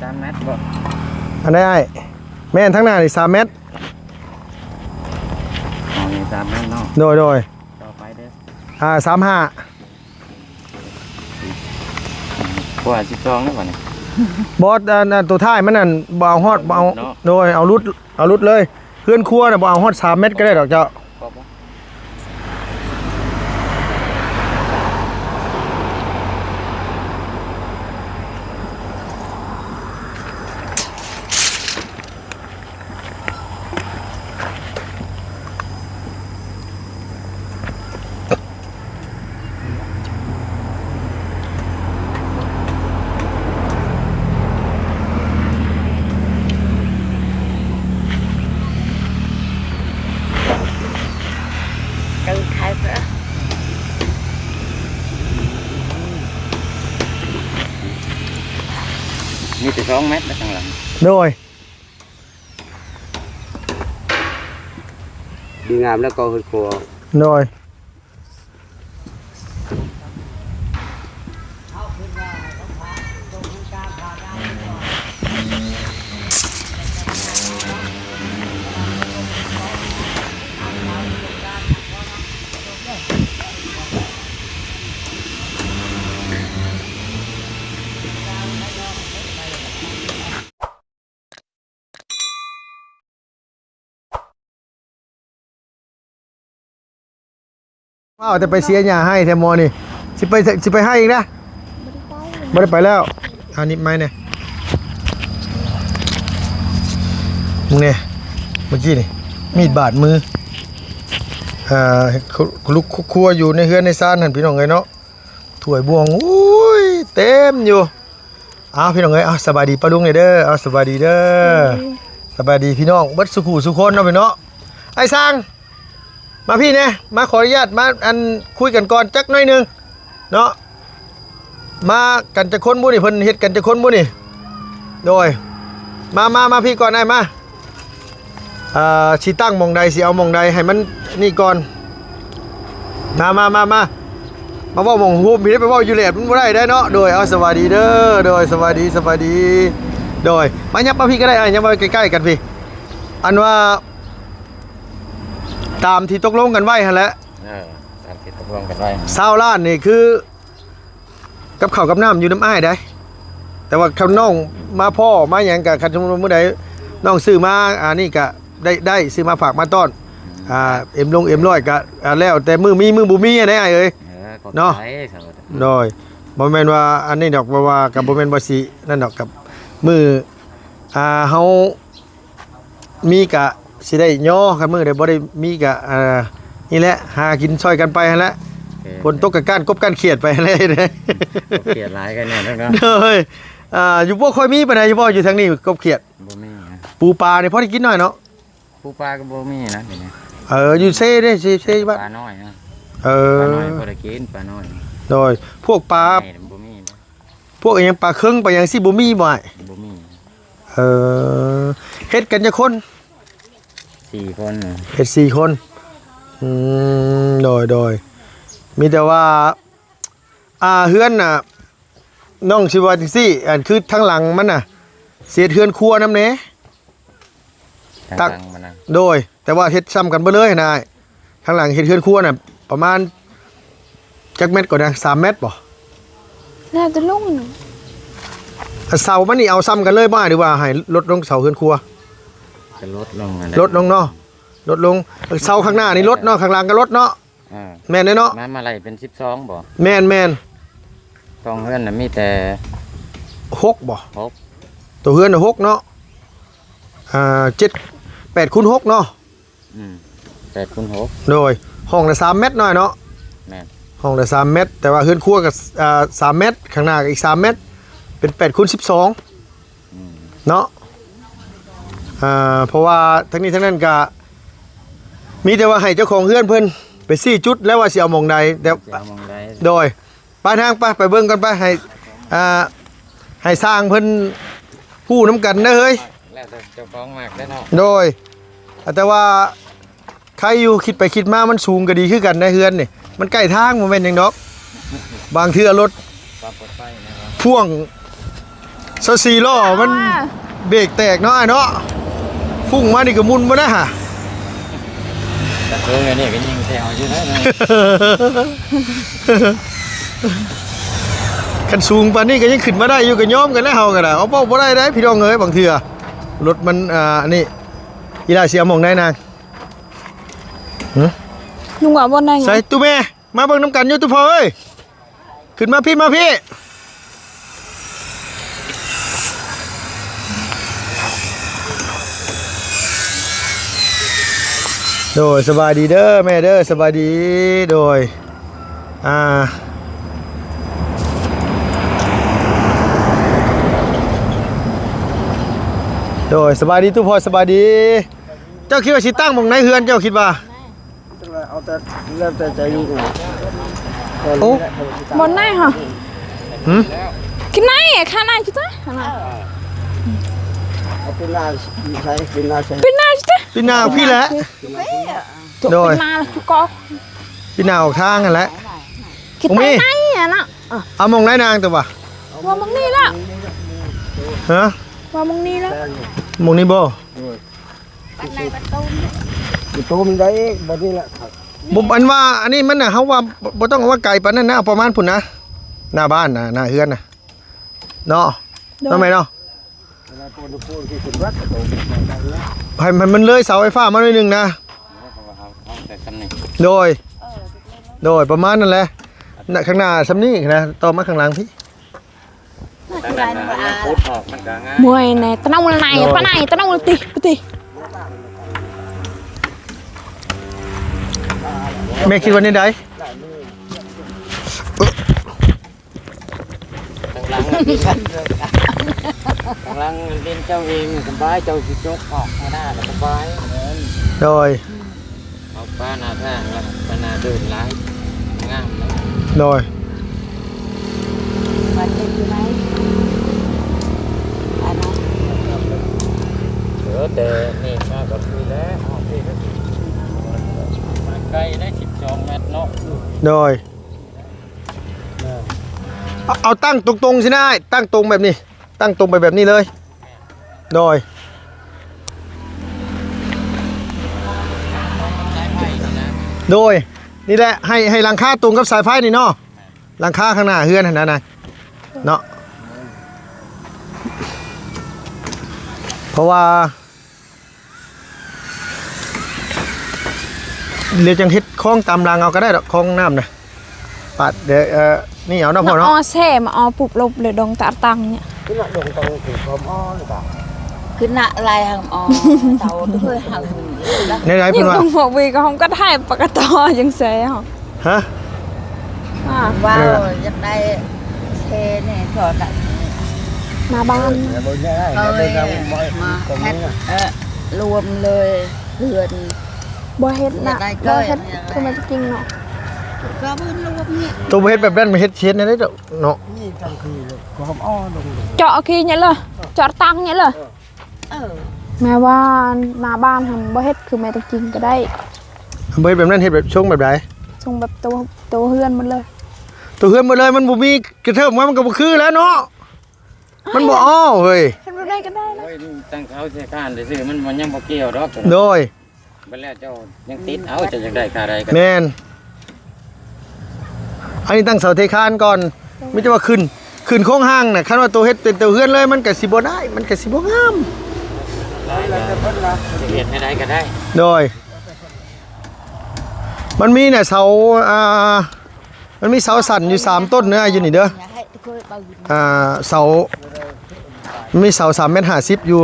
ສາມແມັດບໍ່? ອັນໃດອ້າຍ? ແມ່ນ ທາງໜ້ານີ້ສາມແມັດ. ອໍ ນີ້ສາມແມັດເນາະ. ໂດຍ ໂດຍ. ຕໍ່ໄປເດີ ອ່າ ສາມຫ້າ. ກວ່າສິບສອງແລ້ວບັດນີ້. ບໍ່ ອັນ ອັນຕົວທ້າຍມັນນັ້ນ ບໍ່ເອົາຮອດ ບໍ່ເອົາ. ເນາະ. ໂດຍ ເອົາຫຼຸດ ເອົາຫຼຸດເລີຍ. ເຮືອນຄົວນະ ບໍ່ເອົາຮອດສາມແມັດກໍໄດ້ດອກເຈົ້າ. ມີແຕ່ສອງແມັດນະ ທາງຫຼັງ. ໂດຍ. ດີງາມແລ້ວກໍເຮືອນຄົວ. ໂດຍ. ວ້າວແຕ່ໄປເສຍຫຍ້າໃຫ້ແທ້ໝໍນີ້. ຊິໄປ ຊິໄປໃຫ້ອີກນະ? ບໍ່ໄດ້ໄປ ບໍ່ໄດ້ໄປແລ້ວ. ອາ ໜີບໄມ້ແດ່. ນີ້ ເມື່ອກີ້ນີ້ ມີດບາດມື. ເອີ ລຸກຄົວຢູ່ໃນເຮືອນໃນຊານຫັ້ນ ພີ່ນ້ອງເອີຍເນາະ. ຖ້ວຍບ່ວງ ໂອ້ຍ ເຕັມຢູ່. ອ້າວ ພີ່ນ້ອງເອີຍ ອ້າວ ສະບາຍດີປ້າລຸງເດີ. ອ້າວ ສະບາຍດີເດີ. ສະບາຍດີ ສະບາຍດີພີ່ນ້ອງເບິດສູ່ຜູ້ສູ່ຄົນເນາະ ພີ່ເນາະ. ອ້າຍຊ່າງ ມາພີ້ແດ່ ມາຂໍອະນຸຍາດ ມາ ອັນ ຄຸຍກັນກ່ອນຈັກໜ້ອຍໜຶ່ງເນາະ. ມາກັນຈັກຄົນບຸນີ້ ເພິ່ນເຮັດກັນຈັກຄົນບຸນີ້? ໂດຍ ມາ ມາ ມາພີ້ກ່ອນ ອ້າຍ ມາ. ອ່າ ຊິຕັ້ງໝ່ອງໃດ ຊິເອົາໝ່ອງໃດໃຫ້ມັນນີ້ກ່ອນ. ມາ ມາ ມາ ມາ ມາເວົ້າໝ່ອງໂຮມພີ້ ໄປເວົ້າຢູ່ແຫຼດມັນບໍ່ໄດ້ໄດ໋ເນາະ. ໂດຍ ເອົາ ສະບາຍດີເດີ. ໂດຍ ສະບາຍດີ ສະບາຍດີ. ໂດຍ ມາ ຍັບມາພີ້ກໍໄດ້ ອ້າຍ ຍັບມາໃກ້ໆກັນພີ້. ອັນວ່າ ຕາມທີ່ຕົກລົງກັນໄວ້ຫັ້ນແຫຼະ. ເອີ ຕາມທີ່ຕົກລົງກັນໄວ້. ຊາວລ້ານນີ້ຄື ກັບເຂົ້າກັບນ້ຳຢູ່ນຳອ້າຍໄດ໋ ແຕ່ວ່າຄັນນ້ອງມາພໍ້ມາຫຍັງກະ ຄັນສົມມຸດວ່າມື້ໃດນ້ອງຊື້ມາ ອັນນີ້ກະໄດ້ ໄດ້ຊື້ມາຝາກມາຕ້ອນ. ອ່າ ເອັມລົງເອັມຮ້ອຍກະ ອ່າ ແລ້ວແຕ່ມື້ມີມື້ບໍ່ມີຫັ້ນເດ້ອ້າຍເອີຍ. ເອີ ຂອບໃຈ ເນາະ. ໂດຍ ບໍ່ແມ່ນວ່າອັນນີ້ດອກ ເພາະວ່າກະບໍ່ແມ່ນວ່າຊິນັ້ນດອກ ກັບມື້ ອ່າ ເຮົາ ມີກະຊິໄດ້ຍໍ ຄັນມື້ໃດບໍ່ໄດ້ມີກະ ອ່າ ນີ້ແຫຼະ ຫາກິນຊ່ອຍກັນໄປຫັ້ນແຫຼະ. ໂອເຄ ຝົນຕົກກະກ້ານກົບກ້ານຂຽດໄປຫັ້ນແຫຼະ. ກົບຂຽດຫຼາຍກັນແນ່ເນາະ. ໂດຍ ອ່າ ຢູ່ບໍ່ຄ່ອຍມີປານໃດ ຢູ່ບໍ່ ຢູ່ທາງນີ້ກົບຂຽດ. ບໍ່ມີນະ ປູປານີ້ພໍໄດ້ກິນໜ້ອຍເນາະ. ປູປາກໍບໍ່ມີນະ ດຽວນີ້. ເອີ ຢູ່ເຊເດ້ ເຊ ເຊຢູ່ບ້ານ ປານ້ອຍນະ. ເອີ ປານ້ອຍພໍໄດ້ກິນ ປານ້ອຍ. ໂດຍ ພວກປາ ບໍ່ມີນະ. ພວກອີ່ຫຍັງປາເຄິງປາຫຍັງຊີ້ບໍ່ມີບໍ່ອ້າຍ? ບໍ່ມີ. ເອີ ເຮັດກັນຈັກຄົນ? ສີ່ຄົນ. ເຮັດສີ່ຄົນ. ອືມ ໂດຍ ໂດຍ ມີແຕ່ວ່າ ອ່າ ເຮືອນນະ ນ້ອງຊິວ່າຈັ່ງຊີ້ ອັນຄືທາງຫຼັງມັນນະ ຊິເຮັດເຮືອນຄົວນຳແດ່. ທາງຫຼັງມັນນະ ໂດຍ ແຕ່ວ່າເຮັດຊ່ຳກັນເບິດເລີຍຫັ້ນນະ. ທາງຫຼັງເຮັດເຮືອນຄົວນະ ປະມານຈັກແມັດກໍໄດ້ ສາມແມັດບໍ່? ແລ້ວແຕ່ລຸງ. ອັນເສົາມັນນີ້ເອົາຊ່ຳກັນເລີຍບໍ່ ຫຼືວ່າໃຫ້ລົດລົງເສົາເຮືອນຄົວ? ກໍລົດລົງຫັ້ນແຫຼະ ລົດລົງເນາະ ລົດລົງ. ເສົາຂ້າງໜ້ານີ້ລົດເນາະ ຂ້າງຫຼັງກໍລົດເນາະ. ອ່າ ແມ່ນເນາະ. ມາ ມາໄລ່ເປັນສິບສອງບໍ່? ແມ່ນໆ. ສອງເຮືອນນະມີແຕ່ຫົກບໍ່? ຫົກ. ໂຕເຮືອນນະຫົກເນາະ. ອ່າ ເຈັດ ແປດຄູນຫົກເນາະ. ອືມ ແປດຄູນຫົກ. ໂດຍ ຫ້ອງລະສາມແມັດນ້ອຍເນາະ. ແມ່ນ ຫ້ອງລະສາມແມັດ ແຕ່ວ່າເຮືອນຄົວກໍ ອ່າ ສາມແມັດ ຂ້າງໜ້າກໍອີກສາມແມັດ ເປັນແປດຄູນສິບສອງ. ອືມ ເນາະ. ອ່າ ເພາະວ່າທັງນີ້ທັງນັ້ນກະມີແຕ່ວ່າໃຫ້ເຈົ້າຂອງເຮືອນເພິ່ນໄປຊີ້ຈຸດແລ້ວວ່າຊິເອົາໝ່ອງໃດ ແຕ່ຊິເອົາໝ່ອງໃດ. ໂດຍ ໄປທາງ ໄປ ໄປເບິ່ງກັນໄປ ໃຫ້ ອ່າ ໃຫ້ຊ່າງເພິ່ນຮູ້ນຳກັນເດີເຮີ້ຍ. ແລ້ວແຕ່ເຈົ້າຂອງມັກເດີເນາະ. ໂດຍ ແຕ່ວ່າ ໄຄຢູ່ ຄິດໄປຄິດມາມັນສູງກໍດີຄືກັນໃນເຮືອນນີ້ ມັນໃກ້ທາງ ບໍ່ແມ່ນຫຍັງດອກ. ບາງເທື່ອລົດ ຄວາມປອດໄພນະ ພ່ວງ ຊາວສີ່ລໍ້ມັນເບຣກແຕກເນາະອ້າຍເນາະ. ພຸ້ງມານີ້ກໍໝຸ່ນບໍ່ໄດ້ຫາ. ກະເທີງອັນນີ້ກໍຍິງແຊວຢູ່ເດ້. ຄັນສູງປານນີ້ກໍຍັງຂຶ້ນມາໄດ້ຢູ່ ກໍຍອມກັນແລ້ວເຮົາກໍໄດ້. ເອົາ ເວົ້າບໍ່ໄດ້ເດ້ພີ່ນ້ອງເອີຍ ບາງເທື່ອລົດມັນ ອ່າ ອັນນີ້. ອີຫຼ້າຊິເອົາໝ່ອງໃດນາງ? ຫຶ? ລຸງວ່າບ່ອນໃດ? ໃສ່ຕູ້ແມ່ ມາເບິ່ງນຳກັນຢູ່ຕູ້ພໍ່ເອີຍ. ຂຶ້ນມາພີ້ ມາພີ້. ໂດຍ ສະບາຍດີເດີແມ່ເດີ ສະບາຍດີ. ໂດຍ ອ່າ ໂດຍ ສະບາຍດີຕູ້ພໍ່ ສະບາຍດີ. ເຈົ້າຄິດວ່າຊິຕັ້ງໝ່ອງໃດເຮືອນ ເຈົ້າຄິດວ່າ? ເອົາແຕ່ ແລ້ວແຕ່ໃຈລູກ. ໂອ້ ບ່ອນໃດຫະ? ຫຶ? ກິນໄດ້ ຂ້າງໃນຊິຕະ ຂ້າງໃນ. ເອົາປີນາໃສ່ ປີນາໃສ່ ປີນາຊິຕະ ປີນາພີ້ແຫຼະ. ໂດຍ ປີນາຈຸກອກ ປີນາອອກທາງຫັ້ນແຫຼະ. ກິນໄດ້ຫັ້ນນະ. ເອົາໝ່ອງໃດນາງຕົວະ? ວ່າໝ່ອງນີ້ລະ. ຫະ? ວ່າໝ່ອງນີ້ລະ. ໝ່ອງນີ້ບໍ່? ໂຕມັນໄດ້ບັດນີ້ລະ. ບໍ່ ອັນວ່າ ອັນນີ້ມັນນະ ເຮົາວ່າບໍ່ ບໍ່ຕ້ອງເອົາວ່າໄກປານນັ້ນນະ ເອົາປະມານພຸ້ນນະ ໜ້າບ້ານນະ ໜ້າເຮືອນນະ ເນາະ. ໂດຍ ເນາະແມ່ເນາະ. ໃຫ້ ໃຫ້ມັນເລີຍເສົາໄຟຟ້າມາໜ້ອຍໜຶ່ງນະ. ໂດຍ ໂດຍ ປະມານນັ້ນແຫຼະ ນະ ຂ້າງໜ້າຊ່ຳນີ້ນະ ຕໍ່ມາຂ້າງຫຼັງພີ້. ທາງນັ້ນນະ ຍັງຂຸດອອກມັນກະງ່າຍ. ເມື່ອຍແດ່ ຕະໜູລະໄນ ໂດຍ ປາໄນ ຕະໜູລະຕິ ປະຕິ. ແມ່ຄິດວ່າແນວໃດ? ຂ້າງຫຼັງມັນເປັນ ຂ້າງຫຼັງມັນເປັນເຈົ້າເອງສະບາຍ ເຈົ້າຊິຈົກອອກຂ້າງໜ້າກໍສະບາຍ. ໂດຍ. ເອົາປາໜ້າທາງລະ ປາໜ້າເດີນຫຼາຍ ງາມເນາະ. ໂດຍ. ມາເຮັດຢູ່ໃນ ອັນນັ້ນ ເອີ ແຕ່ນີ້ມາກໍຄືແລ້ວ ອອກພີ້ກໍຄື ມາໄກໄດ້ສິບສອງແມັດເນາະ. ໂດຍ. ເອົາ ເອົາຕັ້ງຕົງໆຊິນະອ້າຍ ຕັ້ງຕົງແບບນີ້ ຕັ້ງຕົງໄປແບບນີ້ເລີຍ. ໂດຍ ໂດຍ ນີ້ແຫຼະ ໃຫ້ ໃຫ້ຫຼັງຄາຕົງກັບສາຍໄຟນີ້ເນາະ ຫຼັງຄາຂ້າງໜ້າເຮືອນຫັ້ນນະ ເນາະ ເພາະວ່າ ດຽວຈັ່ງເຮັດຄອງຕາມຫຼັງເອົາກໍໄດ້ດອກ ຄອງນ້ຳນະ ປາດ ເອີ ນີ້ເອົາເນາະພໍ່ເນາະ. ມາອໍແຊ່ ມາອໍປຸບລົບເລີຍ ດົງຕາຕັ້ງເນຍ ຂຶ້ນນະດົງຕາ ຄືຄວາມອໍ ຂຶ້ນນະລາຍຫຳອໍ ເຕົາເຄີຍຫຳ ແນວໃດເພິ່ນວ່າ ດົງພວກວີກໍຫ້ອງກັດໃຫ້ປະກະຕໍຈັ່ງແຊ່. ຮະ? ອ່າ ວ້າວ ເອີ ຢາກໄດ້ເຊແນ່ ຂໍໄດ້ ໜ້າບ້ານ ເອີ ມາເຮັດ ເອີ ລວມເລີຍເຮືອນ ບໍ່ເຮັດນະ ບໍ່ເຮັດຄືມັນຈິງເນາະ ກໍເພິ່ນລວມນີ້ ໂຕບໍ່ເຮັດແບບນັ້ນ ມາເຮັດ ເຮັດແນວໃດເນາະ ນີ້ຈັ່ງຄືຄວາມອໍລົງ ເຈາະຂີ້ນີ້ເລີຍ ເຈາະຕັງນີ້ເລີຍ. ເອີ ແມ່ວ່າໜ້າບ້ານຫັ້ນບໍ່ເຮັດຄືແມ່ຕະກິນກໍໄດ້ ບໍ່ເຮັດແບບນັ້ນ ເຮັດແບບຊົງແບບໃດ? ຊົງແບບໂຕ ໂຕເຮືອນໝົດເລີຍ ໂຕເຮືອນໝົດເລີຍ ມັນບໍ່ມີກະເທີບມາ ມັນກໍບໍ່ຄືແລ້ວເນາະ ມັນບໍ່ອໍເຮີ້ຍ ເຮັດແບບໃດກໍໄດ້ນະ ໂອ້ຍ ຕັ້ງເສົາໃສ່ຄານຊື່ໆ ມັນ ມັນຍັງບໍ່ກ່ຽວດອກ ໂດຍ. ບັດແລ້ວເຈົ້າຍັງຕິດເອົາ ເຈົ້າຢາກໄດ້ຄ່າໃດກໍ ແມ່ນ ອັນນີ້ຕັ້ງເສົາເທຄານກ່ອນ ມີແຕ່ວ່າຂຶ້ນ ຂຶ້ນໂຄງຮ່າງນະ ຄັນວ່າໂຕເຮັດເປັນໂຕເຮືອນເລີຍ ມັນກະຊິບໍ່ໄດ້ ມັນກະຊິບໍ່ງາມ ເຮັດໃຫ້ໄດ້ກໍໄດ້ ໂດຍ ມັນມີນະເສົາ ອ່າ ມັນມີເສົາສັ້ນຢູ່ສາມຕົ້ນເດີ ຢູ່ນີ້ເດີ ອ່າ ເສົາ ມັນມີເສົາສາມແມັດຫ້າສິບຢູ່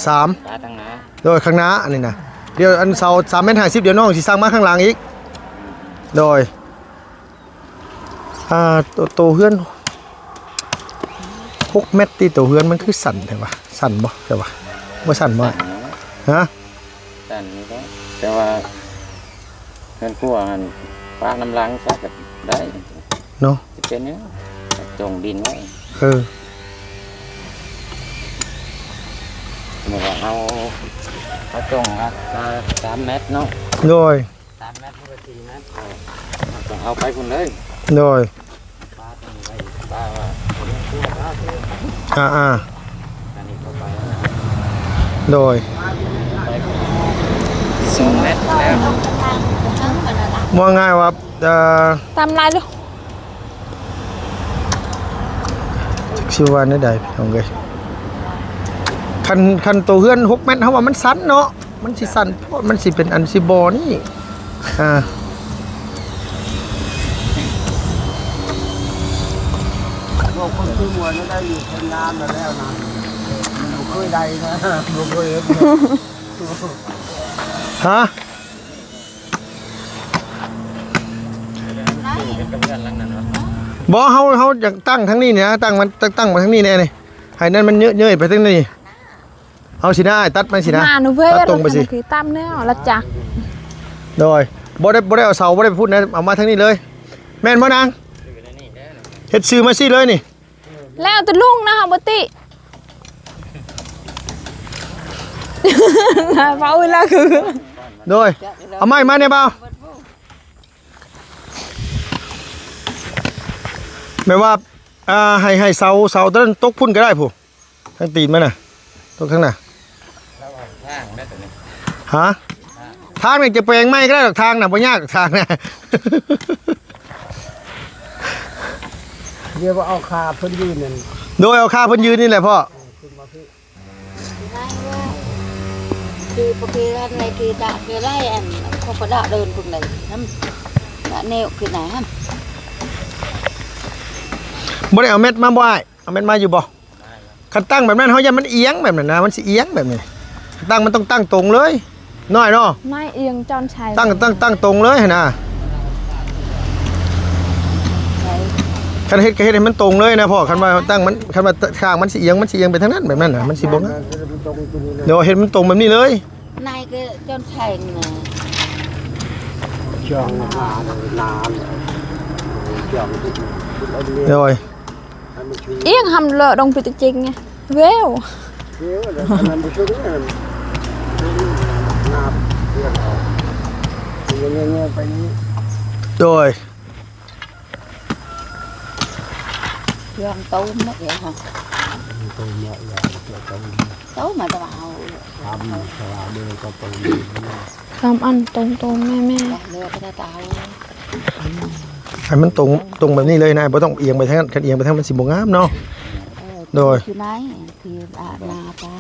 ສາມ ໂດຍ ຂ້າງໜ້າອັນນີ້ນະ ດຽວອັນເສົາສາມແມັດຫ້າສິບ ດຽວນ້ອງຊິສັ່ງມາຂ້າງຫຼັງອີກ ໂດຍ ອ່າ ໂຕ ໂຕເຮືອນຫົກແມັດຕິ ໂຕເຮືອນມັນຄືສັ້ນແທ້ວະ ສັ້ນບໍ່ ແຕ່ວ່າບໍ່ສັ້ນບໍ່ ຮະ? ສັ້ນນີ້ແຫຼະ ແຕ່ວ່າເຮືອນຄົວຫັ້ນປະນຳຫຼັງຊະກໍໄດ້ເນາະ ຊິເປັນຫຍັງ ຈົ່ງດິນໄວ້ ເອີ ສົມມຸດວ່າເຮົາ ເຮົາຈົ່ງສາມແມັດເນາະ ໂດຍ ສາມແມັດ ມັນກໍສີ່ແມັດ ເຮົາກໍເອົາໄປພຸ້ນເລີຍ ໂດຍ ປະຕົງໄວ້ ປະວ່າ ອ່າໆ ໂດຍ ວ່າງ່າຍວ່າ ເອີ ຕາມລາຍເລີຍ ຈັກຊິວ່າແນວໃດພີ່ນ້ອງເອີຍ. ຄັນ ຄັນໂຕເຮືອນຫົກແມັດ ເຮົາວ່າມັນສັ້ນເນາະ ມັນຊິສັ້ນໂພດ ມັນຊິເປັນອັນຊິບໍ່ນີ້ ອ່າ ພວກຄົນຄືມວນໄດ້ຢູ່ຄົນງາມແລ້ວນະ ບໍ່ເຄີຍໄດ້ນະ ບໍ່ເຄີຍເຫັນ ຮະ? ບໍ່ ເຮົາ ເຮົາຢາກຕັ້ງທາງນີ້ນະ ຕັ້ງມັນ ຕັ້ງ ຕັ້ງມາທາງນີ້ແດ່ນີ້ ໃຫ້ນັ້ນມັນເຍີະເຍີ້ຍໄປທາງນີ້ ເອົາຊິນະ ຕັດມັນຊິນະ ມາໜູເວີຍ ຕັດຕົງໄປຊິ ຕາມແນວລະຈັກ ໂດຍ ບໍ່ໄດ້ ບໍ່ໄດ້ເອົາເສົາ ບໍ່ໄດ້ໄປພຸ້ນນະ ເອົາມາທາງນີ້ເລີຍ ແມ່ນບໍ່ນາງ? ເຮັດຊື່ມາຊີ້ເລີຍນີ້ ແລ້ວແຕ່ລຸງນະ ເຮົາບໍ່ຕິ ເວົ້າລະຄື ໂດຍ ເອົາໄມ້ມາແດ່ບ່າວ ແບບວ່າ ອ່າ ໃຫ້ ໃຫ້ເສົາ ເສົາຕົວນັ້ນຕົກພຸ້ນກໍໄດ້ພຸ້ນ ທາງຕີນມັນນະ ຕົກທາງໜ້າ ຮະ? ທາງນີ້ຈະແປງໃໝ່ກໍໄດ້ດອກ ທາງນະ ບໍ່ຍາກດອກ ທາງນະ ດຽວເອົາຄາເພິ່ນຢືນນັ້ນ ໂດຍ ເອົາຄາເພິ່ນຢືນນີ້ແຫຼະພໍ່ ຄືປະເພດນັ້ນໃນທີ່ດະເວໄລອັນ ເຂົາກໍດະເດີນພຸ້ນໃດນຳ ດະແນວຂຶ້ນນະ ບໍ່ໄດ້ເອົາແມັດມາບໍ່ອ້າຍ? ເອົາແມັດມາຢູ່ບໍ່? ຄັນຕັ້ງແບບນັ້ນ ເຮົາຢ້ານມັນອຽງແບບນັ້ນນະ ມັນຊິອຽງແບບນີ້ ຕັ້ງ ມັນຕ້ອງຕັ້ງຕົງເລີຍ ນ້ອຍເນາະ ນາຍອຽງຈອນໄຊ ຕັ້ງ ຕັ້ງ ຕັ້ງຕົງເລີຍຫັ້ນນະ ຄັນເຮັດກໍເຮັດໃຫ້ມັນຕົງເລີຍນະພໍ່ ຄັນວ່າຕັ້ງມັນ ຄັນວ່າຂ້າງມັນຊິອຽງ ມັນຊິອຽງໄປທາງນັ້ນ ແບບນັ້ນນະ ມັນຊິບໍ່ງາມ ດຽວເຮັດມັນຕົງແບບນີ້ເລີຍ ນາຍກໍຈອນໄຊນະ ໂດຍ ອຽງຫຳເລີດອງໄປຕິຈິງໄງ ເວວ ໂດຍ ເຄື່ອງຕົ້ມເນາະ ເອີ ຕົ້ມເນາະ ເອີ ຕົ້ມ ຕົ້ມມາແຕ່ວ່າເອົາ ຕຳສະຫວາເດີ ກໍຕົ້ມ ຕຳອັນຕົ້ມໆ ແມ່ໆ ເລືອກກະຕາ ໃຫ້ມັນຕົງ ຕົງແບບນີ້ເລີຍນາຍ ບໍ່ຕ້ອງອຽງໄປທາງນັ້ນ ຄັນອຽງໄປທາງນັ້ນມັນຊິບໍ່ງາມເນາະ ເອີ ໂດຍ ຄືໄມ້ ຄືອາບນ້ຳປາ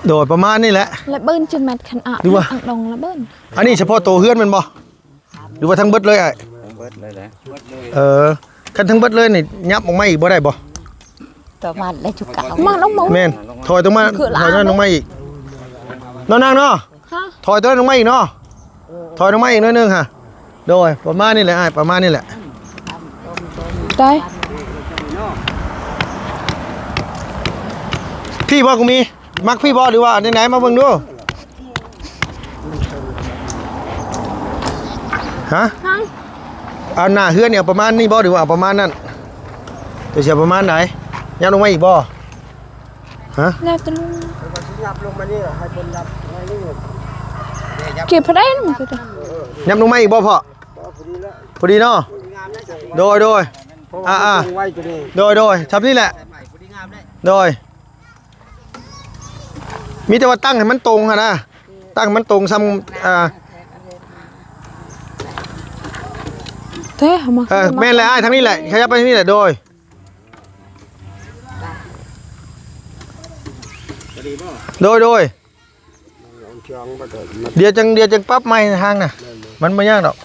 ໂດຍ ປະມານນີ້ແຫຼະ ລະເບິ່ນຈະແມັດຄັນອາບ ຫຼືວ່າ ອັນດອງລະເບິ່ນ ອັນນີ້ສະເພາະໂຕເຮືອນແມ່ນບໍ່ ຫຼືວ່າທັງເບິດເລີຍອ້າຍ? ທັງເບິດເລີຍແຫຼະ ເອີ ຄັນທັງເບິດເລີຍນີ້ ຫຍັບອອກມາອີກບໍ່ໄດ້ບໍ່? ປະມານແລ້ວຈຸກະ ມາລົງມາ ແມ່ນ ຖອຍຕົງມາ ຖອຍນັ້ນລົງມາອີກເນາະນາງເນາະ ຖອຍຕົວນັ້ນລົງມາອີກເນາະ ຖອຍລົງມາອີກໜ້ອຍໜຶ່ງຫະ ໂດຍ ປະມານນີ້ແຫຼະອ້າຍ ປະມານນີ້ແຫຼະ ໄດ້ ພີ້ບໍ່ ກູມີ ມັກພີ້ບໍ່ ຫຼືວ່າແນວໃດ ມາເບິ່ງດູ ຮະ ຮະ ອັນໜ້າເຮືອນນີ້ເອົາປະມານນີ້ບໍ່ ຫຼືວ່າເອົາປະມານນັ້ນ ເຈົ້າຊິເອົາປະມານໃດ ຍັບລົງມາອີກບໍ່ ຮະ ແລ້ວແຕ່ລຸງ ເກັບພໍໄດ້ມັນຄື ຍັບລົງມາອີກບໍ່ພໍ່ ພໍດີເນາະ ໂດຍ ໂດຍ ອ່າໆ ໂດຍ ໂດຍ ຊ່ຳນີ້ແຫຼະ ໂດຍ ມີແຕ່ວ່າຕັ້ງໃຫ້ມັນຕົງຫັ້ນນະ ຕັ້ງໃຫ້ມັນຕົງຊ່ຳ ອ່າ ເດ້ ເອົາມາ ເອີ ແມ່ນແຫຼະອ້າຍ ທາງນີ້ແຫຼະ ຂະຫຍັບໄປທາງນີ້ແຫຼະ ໂດຍ ໂດຍ ໂດຍ ດຽວຈັ່ງ ດຽວຈັ່ງປັບໃໝ່ທາງນະ ມັນບໍ່ຍາກດອກ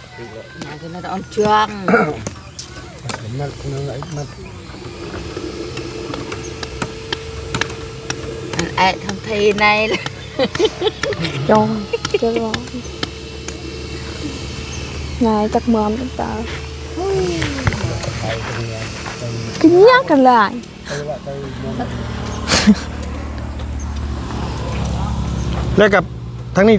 ມັນແອະທາງທີ່ໃນ ຈອງ ຈະລອງ ນາຍຈັກເມືອງຕາ ກິນຍາກກັນຫຼາຍ ແລ້ວກັບທາງນີ້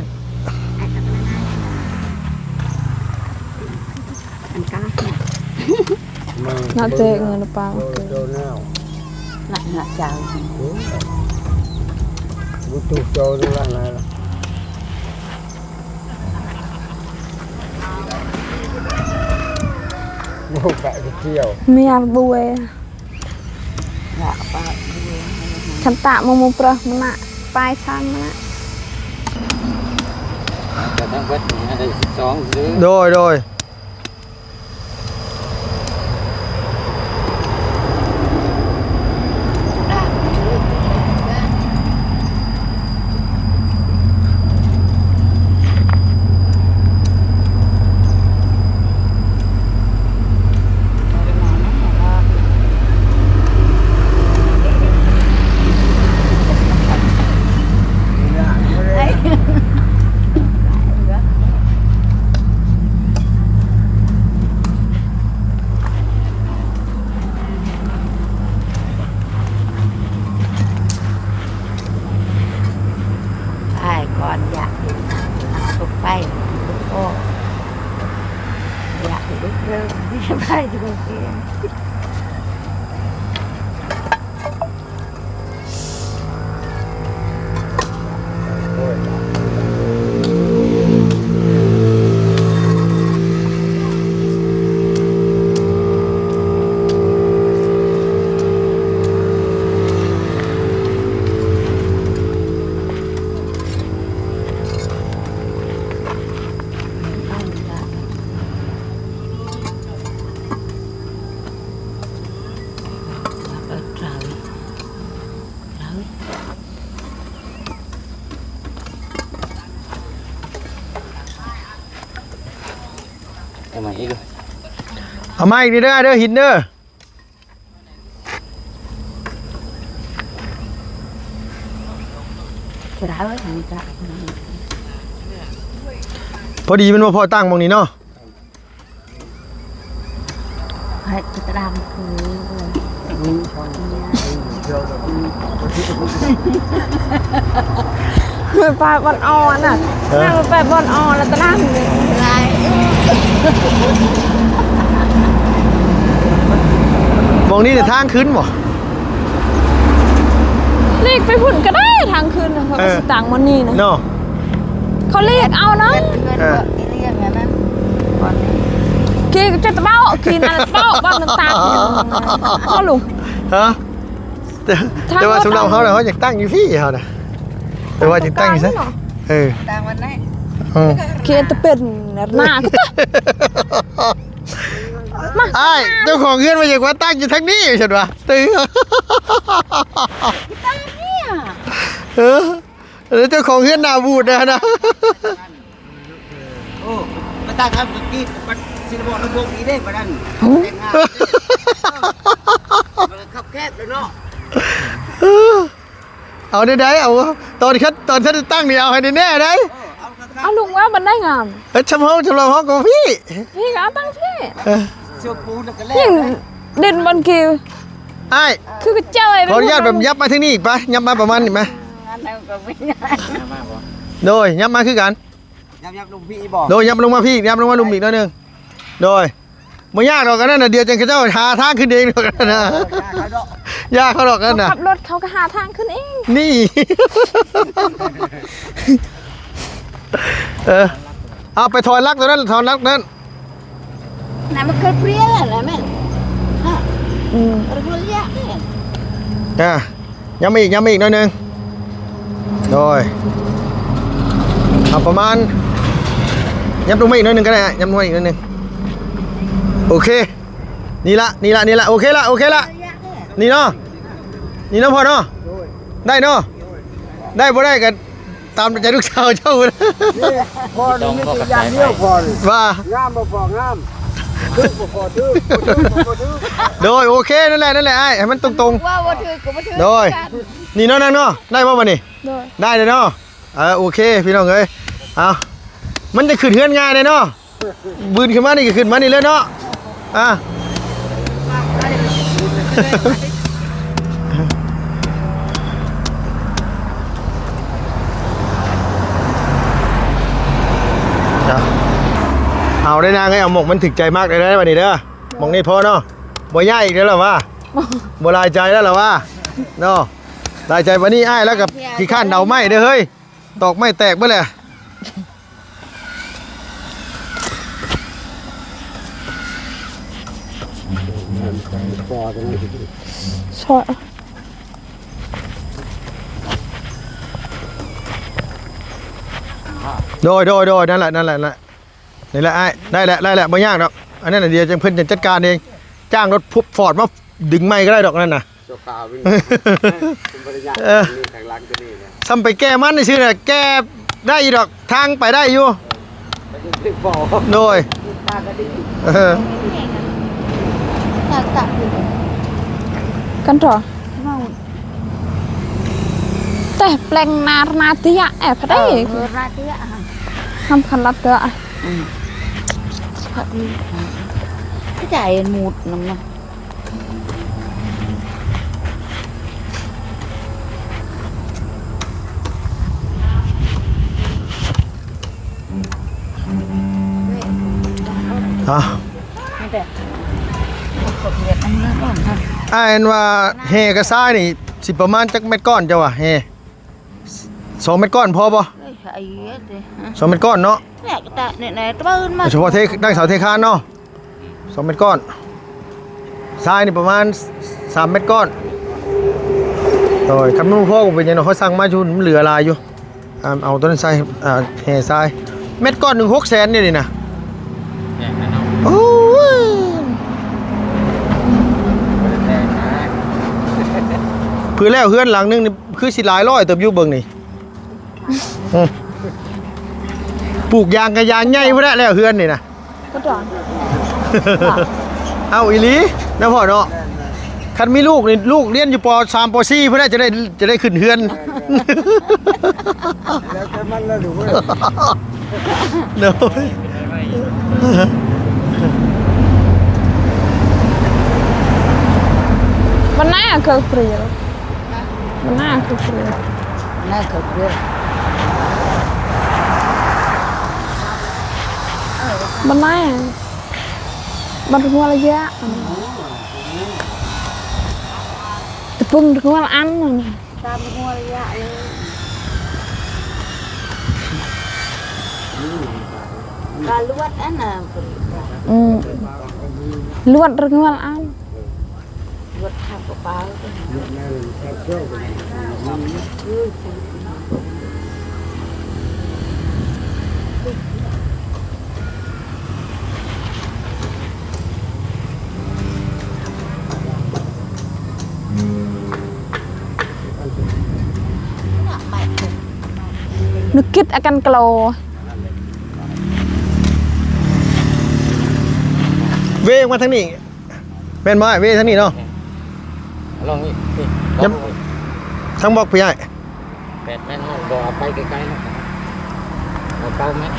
ອັນກາ ໜ້າເຕະເງິນປາ ໂດຍ ໂດຍ ໜ້າ ໜ້າຈາງ ບຸຕຸໂຈນະ ໂອ້ ກະໄປທ່ຽວ ເມຍບວຍ ຄັນຕະໝູ່ໆ ເປີມານະ ປາຍຊານມານະ ແຕ່ທັງເບິດນີ້ໄດ້ສິບສອງຊື່. ໂດຍ ໂດຍ. ອ້າຍກ່ອນຢາກເຫັນໜ້າລູກໄປ ລູກອອກ ຢາກເຫັນລູກເລີ່ມໄປຢູ່ໂຮງຮຽນ. ເອົາມາອີກເດີ ເອົາມາອີກເດີ ເດີ ຫີນເດີ. ພໍດີແມ່ນບໍ່ພໍຕັ້ງໝ່ອງນີ້ເນາະ. ໃຫ້ຕາດຳຄື ໄປບ່ອນອ່ອນນະ ເອີ ນັ່ງໄປບ່ອນອ່ອນແລ້ວຕາດຳຫຼາຍ. ໝ່ອງນີ້ນະທາງຂຶ້ນບໍ່? ຫຼີກໄປພຸ້ນກໍໄດ້ ທາງຂຶ້ນນະ ເຂົາກໍ ເອີ ຊິຕັ້ງໝ່ອງນີ້ນະ ເນາະ ເຂົາຫຼີກເອົານະ. ເອີ ທີ່ຈະເວົ້າ ທີ່ນັ້ນເວົ້າ ເວົ້ານຳຕາ ເຮົາລຸງ ຮະ ແຕ່ ແຕ່ວ່າສຳລັບເຮົານະ ເຮົາຢາກຕັ້ງຢູ່ພີ້ເຮົານະ ແຕ່ວ່າຢາກຕັ້ງຢູ່ໃສ? ເອີ ຕັ້ງວັນໃດ? ເອີ ເຂດຕະເປັນໜ້າ ອ້າຍ ເຈົ້າຂອງເຮືອນວ່າຢາກມາຕັ້ງຢູ່ທາງນີ້ ວ່າຊັ້ນວ່າ ເອີ ເຈົ້າຂອງເຮືອນໜ້າບູດນະ. ໂອ້ ໄປຕາມທາງກີ້ ມັນຊິລະບອກລະບົບອີກເດ້ ປານນັ້ນ ໂອ້ ແຕ່ງງານເດ້ ເອີ ມັນກໍຄັບແຄບແລ້ວເນາະ. ເອີ ເອົາແນວໃດ ເອົາຕອນຄັນ ຕອນຄັນຕັ້ງນີ້ ເອົາໃຫ້ແນ່ໆໄດ໋. ເອີ ເອົາຄັກໆ ເອົາລຸງວ່າມັນໄດ້ງາມ ເອີ ຊຳເຮົາ ຊຳເຮົາກໍພີ້ ພີ້ກໍເອົາຕັ້ງພີ້ ເອີ ເຊື່ອປູນແລ້ວກໍແລ້ວ ເດັ່ນມັນຄື ອ້າຍ ຄືກະເຈ້ຍ ຂໍອະນຸຍາດແບບຍັບມາທາງນີ້ໄປ ຍັບມາປະມານນີ້ມາ ອັນນັ້ນກໍບໍ່ໄດ້ ໂດຍ ຍັບມາຄືກັນ. ຍັບ ຍັບລົງພີ້ບໍ່? ໂດຍ ຍັບລົງມາພີ້ ຍັບລົງມາລຸ່ມອີກໜ້ອຍໜຶ່ງ ໂດຍ ບໍ່ຍາກດອກ ອັນນັ້ນນະ ດຽວຈັ່ງເຂົາເຈົ້າຫາທາງຂຶ້ນເອງດອກ ອັນນັ້ນນະ ເອີ ຍາກເຂົາດອກ ອັນນັ້ນນະ ເຂົາຂັບລົດເຂົາກໍຫາທາງຂຶ້ນເອງ ນີ້ ເອີ ເອົາໄປຖອນຫຼັກຕົວນັ້ນ ຖອນຫຼັກນັ້ນ ນ້ຳມັນເຄີຍເປຍແລ້ວແມ່ນ ອືມ ເອີ ຍັບມາອີກ ຍັບມາອີກໜ້ອຍໜຶ່ງ ໂດຍ ເອົາປະມານ ຍັບລົງມາອີກໜ້ອຍໜຶ່ງກໍໄດ້ ຍັບລົງມາອີກໜ້ອຍໜຶ່ງ ໂອເຄ ນີ້ລະ ນີ້ລະ ນີ້ລະ ໂອເຄລະ ໂອເຄລະ ນີ້ເນາະ ນີ້ເນາະພໍ່ເນາະ ໄດ້ເນາະ ໄດ້ບໍ່ໄດ້ກໍ ຕາມໃຈລູກສາວເຈົ້າພຸ້ນ ນີ້ ພໍ່ນີ້ມີແຕ່ຢ່າງດຽວ ພໍ່ນີ້ ວ່າ ງາມບໍ່ພໍ່ ງາມ ຖືກບໍ່ພໍ່ ຖືກ ບໍ່ຖືກບໍ່ຖືກ ໂດຍ ໂອເຄ ນັ້ນແຫຼະ ນັ້ນແຫຼະອ້າຍ ໃຫ້ມັນຕົງໆ ວ່າບໍ່ຖືກກໍບໍ່ຖືກ ໂດຍ ຄືກັນ ນີ້ເນາະ ນາງເນາະ ໄດ້ບໍ່ບັດນີ້? ໂດຍ ໄດ້ເລີຍເນາະ ເອີ ໂອເຄ ພີ່ນ້ອງເອີຍ ເອົາ ມັນຈະຂຶ້ນເຮືອນງ່າຍເດ້ເນາະ. ບືນຂຶ້ນມານີ້ກໍຂຶ້ນມານີ້ເລີຍເນາະ ອ່າ ເອົາໄດ້ນາງເອີຍ ເອົາໝົກມັນຖືກໃຈມາກໄດ້ໄດ໋ບັດນີ້ເດີ ໝົກນີ້ພໍເນາະ ບໍ່ຍ້າຍອີກແລ້ວລະວ່າ ບໍ່ຫຼາຍໃຈແລ້ວລະວ່າເນາະ ຫຼາຍໃຈບັດນີ້ອ້າຍລາວກໍຂີ້ຄ້ານເດົາໄມ້ເດີເຮີ້ຍ. ຕອກໄມ້ແຕກເບິດແຫຼະ ສ ໂດຍ ໂດຍ ໂດຍ ນັ້ນແຫຼະ ນັ້ນແຫຼະ ນັ້ນແຫຼະ ນີ້ແຫຼະອ້າຍ ໄດ້ແຫຼະ ໄດ້ແຫຼະ ບໍ່ຍາກດອກ ອັນນັ້ນນະ ດຽວຈັ່ງ ເພິ່ນຈະຈັດການເອງ ຈ້າງລົດຟອດມາດຶງໃໝ່ກໍໄດ້ດອກ ອັນນັ້ນນະ. ຊົ່ວຄາວ ເອີ ມັນບໍ່ໄດ້ຍາກ ເອີ ມີທາງຫຼັງຕົວນີ້ນະ ຊ່ຳໄປແກ້ມັນຊື່ນະ ແກ້ໄດ້ຢູ່ດອກ ທາງໄປໄດ້ຢູ່ ໄປເຖິງບໍ່ ໂດຍ ເອີ ກັນຕໍ່ ເວົ້າ ແຕ່ແປງນາ ນາເຕຍ ແອບໄດ້ ເອີ ນາເຕຍ ຫຳຄັນລັດເດ ອືມ ຈາຍໝົດນຳນະ. ອ່າ ອ້າຍ ອັນວ່າແຮ່ກັບຊາຍນີ້ ຊິປະມານຈັກແມັດກ້ອນ ເຈົ້າວ່າແຮ່? ສອງແມັດກ້ອນພໍບໍ່? ສອງແມັດກ້ອນເນາະ ສະເພາະເທ ຕັ້ງເສົາເທຄານເນາະ ສອງແມັດກ້ອນ ຊາຍນີ້ປະມານສາມແມັດກ້ອນ. ໂດຍ ຄັນມັນບໍ່ພໍກໍເປັນຫຍັງດອກ ເຂົາສັ່ງມາຢູ່ ມັນເຫຼືອຫຼາຍຢູ່ ອ່າ ເອົາຕົວນັ້ນໃສ່ ອ່າ ແຮ່ຊາຍ ແມັດກ້ອນໜຶ່ງຫົກແສນນີ້ນີ້ນະ. ແພງແລ້ວເນາະ ໂອ້ຍ ບໍ່ໄດ້ແພງນະ ເພື່ອແລ້ວເຮືອນຫຼັງໜຶ່ງນີ້ ຄືຊິຫຼາຍຮ້ອຍເຕີບຢູ່ເບິ່ງນີ້ ອືມ ປູກຢາງກະຢາງໃຫຍ່ພຸ້ນແຫຼະ ແລ້ວເຮືອນນີ້ນະ ກໍຕ້ອງ ເອົ້າ ອີ່ຫຼີນະພໍ່ເນາະ ຄັນມີລູກນີ້ ລູກຮຽນຢູ່ ປໍສາມ ປໍສີ່ ພຸ້ນແຫຼະ ຈະໄດ້ ຈະໄດ້ຂຶ້ນເຮືອນ ແລ້ວແຕ່ມັນລະລູກເອີຍ. ໂດຍ ມັນໜ້າຄືເປຣຍ ມັນໜ້າຄືເປຣຍ ໜ້າຄືເປຣຍ ມັນໜ້າ ມັນຫົວລະຍະ ຕະປຶງຫົວລະອັນ ຕາມຫົວລະຍະເລີຍ ກະລວດອັນນະ ອືມ ລວດຮຶງວາລະອັນ ລວດທາງກະເປົາ. ນຶກຄິດອາການກະໂລ ເວອອກມາທາງນີ້ ແມ່ນບໍ່ອ້າຍ? ເວທາງນີ້ເນາະ ລົງອີກ ທາງບລັອກພີ້ອ້າຍ. ແປດແມັດ ບໍ່ເອົາໄປໄກໆ ເອົາເກົ້າແມັດ.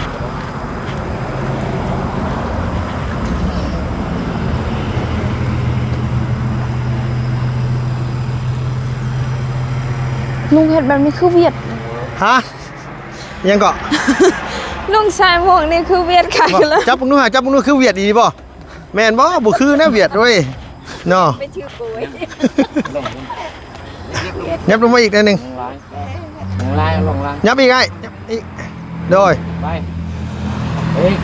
ລຸງເຮັດແບບນີ້ຄືຫວຽດ. ຮະ? ຫຍັງເກາະ? ລຸງໃສ່ໝວກນີ້ຄືຫວຽດຄັກເລີຍ. ຈັບເບິ່ງດູຫາ ຈັບເບິ່ງດູ ຄືຫວຽດອີ່ຫຼີບໍ່? ແມ່ນບໍ່? ບໍ່ຄືນະຫວຽດເວີຍ ເນາະ. ໄປຖືໂກຍ ຫຍັບລົງມາອີກໜ້ອຍໜຶ່ງ ລົງຫຼາຍ ລົງຫຼາຍ ລົງຫຼາຍ ຫຍັບອີກອ້າຍ ຫຍັບອີກ ໂດຍ ໄປ ເອີຍ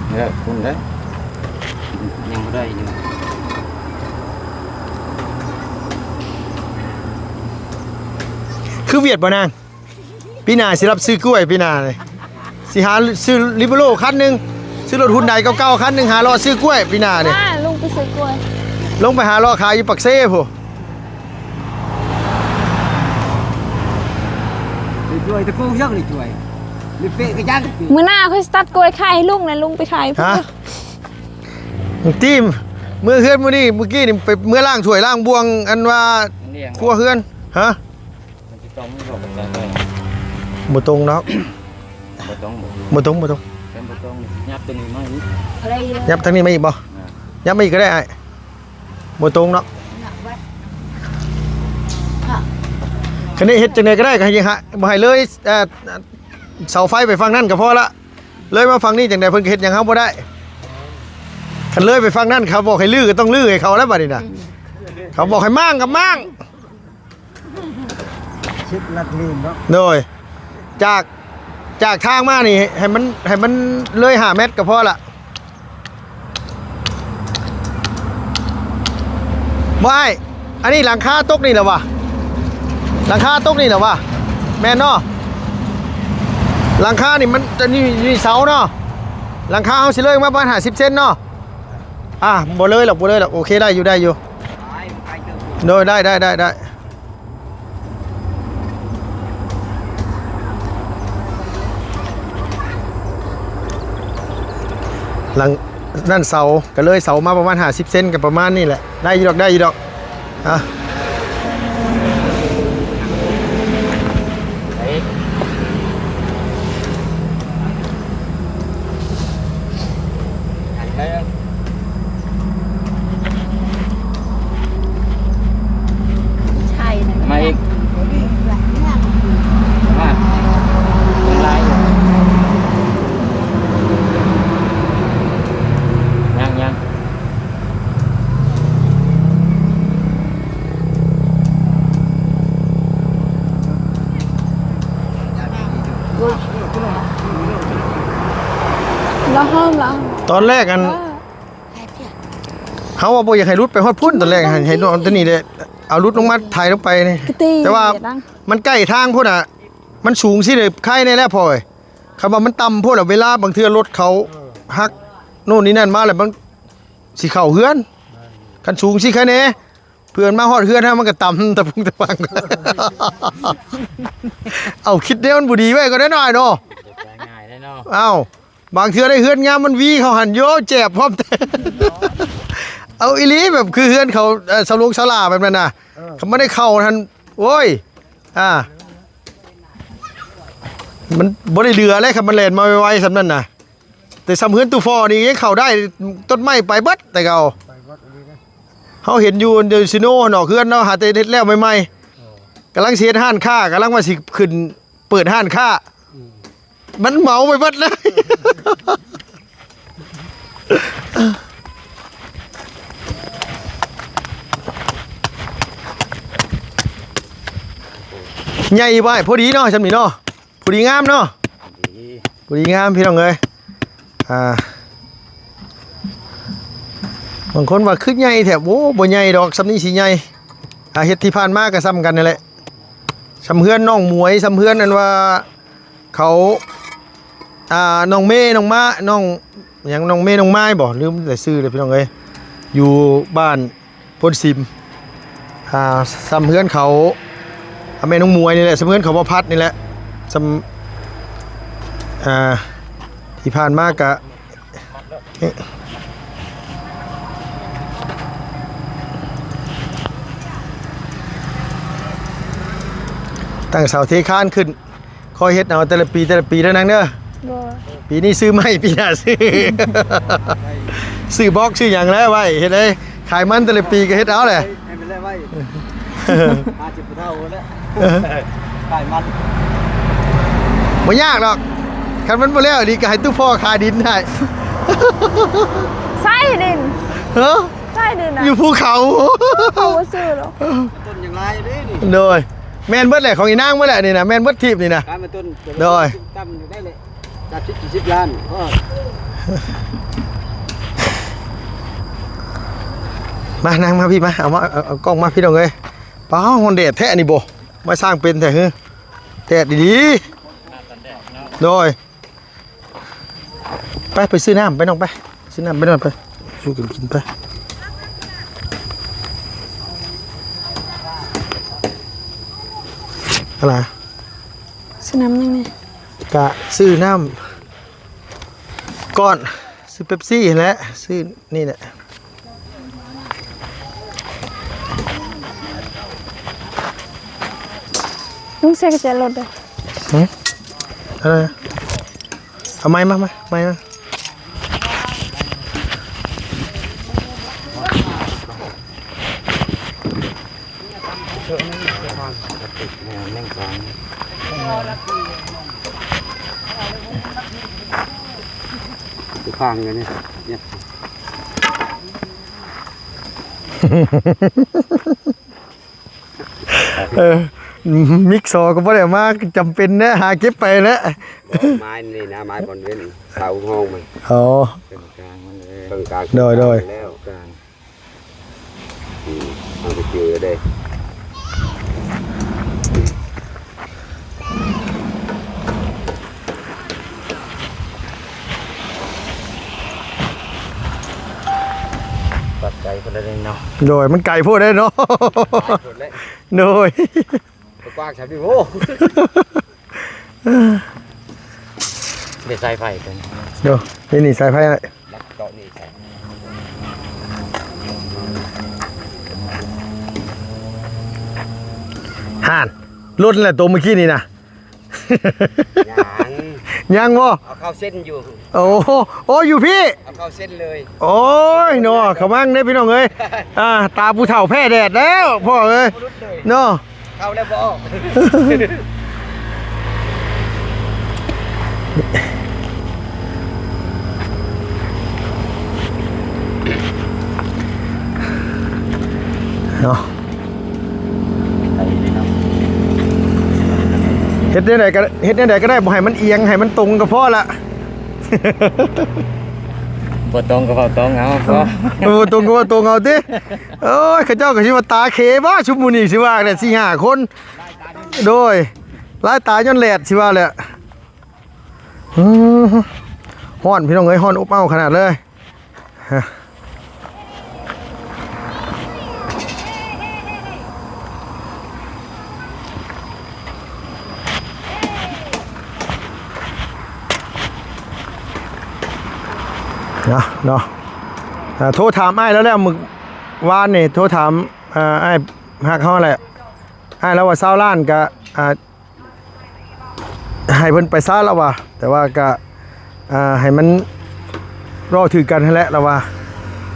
ເອີ ຄຸນເດີ ຍັງບໍ່ໄດ້ຢູ່ ຄືຫວຽດບໍ່ນາງ? ປີໜ້າຊິຮັບຊື້ກ້ວຍ ປີໜ້ານີ້ ຊິຫາຊື້ລີໂບໂລຄັນໜຶ່ງ ຊື້ລົດຮຸນໄດເກົ່າໆຄັນໜຶ່ງ ຫາເລາະຊື້ກ້ວຍປີໜ້ານີ້. ລຸງໄປຊື້ກ້ວຍ ລົງໄປຫາເລາະຂາຍຢູ່ປາກເຊພຸ້ນ. ໄປຊ່ວຍຕະໂກຍັງໄດ້ຊ່ວຍ ໄປເປະກະຍັງ ມື້ໜ້າຂ້ອຍຊິຕັດກ້ວຍຂາຍໃຫ້ລຸງນະ ລຸງໄປຂາຍພຸ້ນ. ຮະ? ຕີມ ເມືອເຮືອນມື້ນີ້ ມື້ກີ້ນີ້ໄປ ເມືອລ້າງຖ້ວຍລ້າງບ່ວງ ອັນວ່າຄົວເຮືອນ. ຮະ? ມັນຊິຕ້ອງມີບໍ່ກັບແສງໄຟ? ບໍ່ຕົງດອກ ບໍ່ຕົງບໍ່? ບໍ່ຕົງ ບໍ່ຕົງ ແສງບໍ່ຕົງ ຫຍັບຕົວນີ້ມາອີກ ຫຍັບທາງນີ້ມາອີກບໍ່? ອ່າ ຫຍັບມາອີກກໍໄດ້ອ້າຍ ບໍ່ຕົງດອກ. ຄັນນີ້ເຮັດຈັ່ງໃດກໍໄດ້ ກໍໃຫ້ ບໍ່ໃຫ້ເລີຍ ເອີ ເສົາໄຟໄປຝັ່ງນັ້ນກໍພໍລະ ເລີຍມາຝັ່ງນີ້ຈັ່ງໃດເພິ່ນກໍເຮັດຫຍັງເຮົາບໍ່ໄດ້. ຄັນເລີຍໄປຝັ່ງນັ້ນ ເຂົາບອກໃຫ້ຮື້ກໍຕ້ອງຮື້ໃຫ້ເຂົາແລ້ວບັດນີ້ນະ ອືມ ເຂົາບອກໃຫ້ມ້າງກໍມ້າງ. ເຊັດລັດລີນເນາະ ໂດຍ ຈາກ ຈາກທາງມານີ້ ໃຫ້ມັນ ໃຫ້ມັນເລີຍຫ້າແມັດກໍພໍລະ. ບໍ່ອ້າຍ ອັນນີ້ຫຼັງຄາຕົກນີ້ແຫຼະວະ ຫຼັງຄາຕົກນີ້ແຫຼະວະ ແມ່ນເນາະ ຫຼັງຄານີ້ມັນຈະມີ ມີເສົາເນາະ ຫຼັງຄາເຮົາຊິເລີຍມາປະມານຫ້າສິບເຊັນເນາະ ອ່າ ບໍ່ເລີຍດອກ ບໍ່ເລີຍດອກ ໂອເຄ ໄດ້ຢູ່ ໄດ້ຢູ່ ໂດຍ ໄດ້ ໄດ້ ໄດ້ ໄດ້. ຫຼັງນັ້ນເສົາ ກະເລີຍເສົາມາປະມານຫ້າສິບເຊັນ ກະປະມານນີ້ແຫຼະ ໄດ້ຢູ່ດອກ ໄດ້ຢູ່ດອກ ອ່ະ. ໃຊ່ນະ ມາອີກ ມາ ຍັງຫຼາຍຢູ່ ຍັງ ຍັງ. ລະຫ້ອມລະ ຕອນແລກອັນ ເຮົາວ່າບໍ່ຢາກໃຫ້ຫຼຸດໄປຮອດພຸ້ນ ຕອນແລກໃຫ້ ໃຫ້ເອົາໂຕນີ້ແຫຼະ ເອົາຫຼຸດລົງມາໄຖລົງໄປນີ້ ແຕ່ວ່າມັນໃກ້ທາງພຸ້ນນນະ ມັນສູງຊີ້ເດ ໄຄແນ່ແຫຼະພໍ່ເອີຍ ຄັນວ່າມັນຕ່ຳໂພດລະ ເວລາບາງເທື່ອລົດເຂົາ ເອີ ຫັກໂນ່ນນີ້ນັ້ນມາແລ້ວ ມັນຊິເຂົ້າເຮືອນ ແມ່ນ ຄັນສູງຊີ້ໄຄແນ່ ເພື່ອມາຮອດເຮືອນເຮົາມັນກໍຕ່ຳຕະປຸງຕະປັງ ເອົາ ຄິດແນວມັນບໍ່ດີໄວ້ກໍໄດ້ນ້ອຍເນາະ ເອົາ ບາງເທື່ອໄດ້ເຮືອນງາມມັນວີເຂົາຫັ້ນ ໂຢ ແຈບພ້ອມ ເອົາອີ່ຫຼີ ແບບຄືເຮືອນເຂົາ ເອີ ຊາວຫຼວງຊາວຫຼ້າແບບນັ້ນນະ ເອີ ຄັນບໍ່ໄດ້ເຂົ້າຫັ້ນ ໂອ້ຍ ອ່າ ມັນບໍ່ໄດ້ເຫຼືອແລ້ວ ຄັນມັນແລ່ນມາໄວໆສ່ຳນັ້ນນະ ແຕ່ສ່ຳເຮືອນຕູ້ຟໍນີ້ຍັງເຂົ້າໄດ້ ຕົ້ນໄມ້ໄປເບິດແຕ່ເກົ່າ ໄປເບິດອີ່ຫຼີເດ້ ເຮົາເຫັນຢູ່ ຢູ່ຊີໂນຫັ້ນດອກ ເຮືອນເນາະ ຫາແຕ່ເຮັດແລ້ວໃໝ່ໆ ເອີ ກຳລັງຊິເຮັດຮ້ານຄ້າ ກຳລັງວ່າຊິຂຶ້ນເປີດຮ້ານຄ້າ ອືມ ມັນເໝົາໄປເບິດເລີຍ ໃຫຍ່ໄວ້ ພໍດີເນາະ ຊ່ຳນີ້ເນາະ ພໍດີງາມເນາະ ພໍດີ ພໍດີງາມພີ່ນ້ອງເອີຍ ອ່າ ບາງຄົນວ່າຄືໃຫຍ່ແທ້ ໂອ້ ບໍ່ໃຫຍ່ດອກ ຊ່ຳນີ້ຊິໃຫຍ່ ອ່າ ເຮັດທີ່ຜ່ານມາກໍຊ່ຳກັນນັ້ນແຫຼະ ຊ່ຳເຮືອນນ້ອງໝວຍ ຊ່ຳເຮືອນອັນວ່າ ເຂົາ ອ່າ ນ້ອງເມ ນ້ອງມາ ນ້ອງຫຍັງ ນ້ອງເມ ນ້ອງມາຍບໍ ລືມແຕ່ຊື່ເລີຍພີ່ນ້ອງເອີຍ ຢູ່ບ້ານໂພນສິມ ອ່າ ຊ່ຳເຮືອນເຂົາ ອ່າ ແມ່ນ້ອງໝວຍນີ້ແຫຼະ ຊ່ຳເຮືອນເຂົາບໍ່ພັດນີ້ແຫຼະ ຊ່ຳ ອ່າ ທີ່ຜ່ານມາກະ ຕັ້ງເສົາເທຄານຂຶ້ນ ຄ່ອຍເຮັດເອົາແຕ່ລະປີ ແຕ່ລະປີເດີນາງເດີ ບໍ່ ປີນີ້ຊື້ໃໝ່ ປີໜ້າຊື້ ຊື້ບລັອກຊື້ຫຍັງແລ້ວໄວ້ ເຮັດໄດ້ຂາຍມັນແຕ່ລະປີກໍເຮັດເອົາແຫຼະ ໃຫ້ມັນໄດ້ໄວ້ ຫ້າສິບຜູ້ເຖົ້າພຸ້ນແຫຼະ ຂາຍມັນ ບໍ່ຍາກດອກ ຄັນມັນບໍ່ແລ້ວອີ່ຫຼີກໍໃຫ້ຕູ້ພໍ່ຂາຍດິນໃຫ້ ໃຊ້ດິນ ເອີ ໃຊ້ດິນນະ ຢູ່ພູເຂົາ ເຂົາບໍ່ຊື້ດອກ ຕົ້ນຍັງຫຼາຍເດ້ນີ້ ໂດຍ ແມ່ນເບິດແຫຼະ ຂອງອີນາງເບິດແຫຼະນີ້ນະ ແມ່ນເບິດທີບນີ້ນະ ການມາຕົ້ນ ໂດຍ ຕ່ຳຢູ່ໄດ້ແຫຼະ ສາມສິບ ສີ່ສິບລ້ານ ມານາງມາພີ່ມາ ເອົາມາ ເອົາ ເອົາກ້ອງມາພີ່ນ້ອງເອີຍ ປ້າ ຮ້ອນແດດແທ້ນີ້ບໍ່ ມາສ້າງເປັນແທ້ຫື ແດດດີໆ ໂດຍ ໄປ ໄປຊື້ນ້ຳໄປນ້ອງໄປ ຊື້ນ້ຳໄປນ້ອງໄປ ສູ້ກັນກິນໄປ ອະລະ ຊື້ນ້ຳຫຍັງນີ້ ກະຊື້ນ້ຳ ກ່ອນ ຊື້ເປັບຊີຫັ້ນແຫຼະ ຊື້ນີ້ແຫຼະ ລຸງເຊກະແຈລົດເດີ ຫຶ ເອົາໄມ້ມາ ໄມ້ມາ ໄມ້ມາ. ຢູ່ຂ້າງຢູ່ນີ້ ເອີ ມິກຊໍກໍບໍ່ໄດ້ເອົາມາ ຈຳເປັນແຫຼະ ຫາເກັບໄປແຫຼະ ໄມ້ນີ້ນະ ໄມ້ບ່ອນເວັ້ນ ເສົາຫ້ອງມັນ ອໍ ເຄິ່ງກາງມັນເລີຍ ເຄິ່ງກາງ ໂດຍ ໂດຍ ແລ້ວກາງ. ອືມ ເອົາໄປຈື່ເດ້. ປັດໄກພຸ້ນແຫຼະເນາະ. ໂດຍ ມັນໄກໂພດເດ້ເນາະ. ໄກໂພດແຫຼະ. ໂດຍ ກວ້າງຊຳນີ້ ໂອ້ ເດ ສາຍໄຟຕົວນີ້. ໂດຍ ນີ້ ນີ້ສາຍໄຟ. ລັກເຈາະນີ້ໃສ່ ຫ່ານ ຫຼຸດແຫຼະໂຕມື້ກີ້ນີ້ນະ. ຍັງ ຍັງບໍ່? ເອົາເຂົ້າເສັ້ນຢູ່. ໂອ້ ໂອ້ ຢູ່ພີ້ ເອົາເຂົ້າເສັ້ນເລີຍ. ໂອ້ຍເນາະ ຂະມັງເດ້ພີ່ນ້ອງເອີຍ. ອ່າ ຕາຜູ້ເຖົ້າແພ້ແດດແລ້ວພໍ່ເອີຍ ບໍ່ຫຼຸດເລີຍເນາະ. ເຂົ້າແລ້ວບໍ່ອອກ ເນາະ. ເຮັດແນວໃດກໍ ເຮັດແນວໃດກໍໄດ້ ບໍ່ໃຫ້ມັນອຽງ ໃຫ້ມັນຕົງກໍພໍລະ. ບໍ່ຕົງກໍເວົ້າຕົງເອົາ ບໍ່ຕົງກໍເວົ້າຕົງເອົາຕິ. ໂອ້ຍ ເຂົາເຈົ້າກໍຊິວ່າຕາເຂບໍ່ ຊຸມໝູ່ນີ້ຊິວ່າແຫຼະ ສີ່ຫ້າຄົນ. ໂດຍ ຫຼາຍຕາຍ້ອນແດດຊິວ່າແຫຼະ. ອືມ ຮ້ອນພີ່ນ້ອງເອີຍ ຮ້ອນອົບເອົ້າຂະໜາດເລີຍ. ເນາະ ເນາະ ອ່າ ໂທຖາມອ້າຍລາວແລ້ວ ມື້ວານນີ້ໂທຖາມ ອ່າ ອ້າຍຮັກເຮົາແຫຼະ. ອ້າຍລາວວ່າຊາວລ້ານກະ ອ່າ ໃຫ້ເພິ່ນໄປຊະລາວວ່າ ແຕ່ວ່າກະ ອ່າ ໃຫ້ມັນເວົ້າຖືກກັນຫັ້ນແຫຼະລາວວ່າ.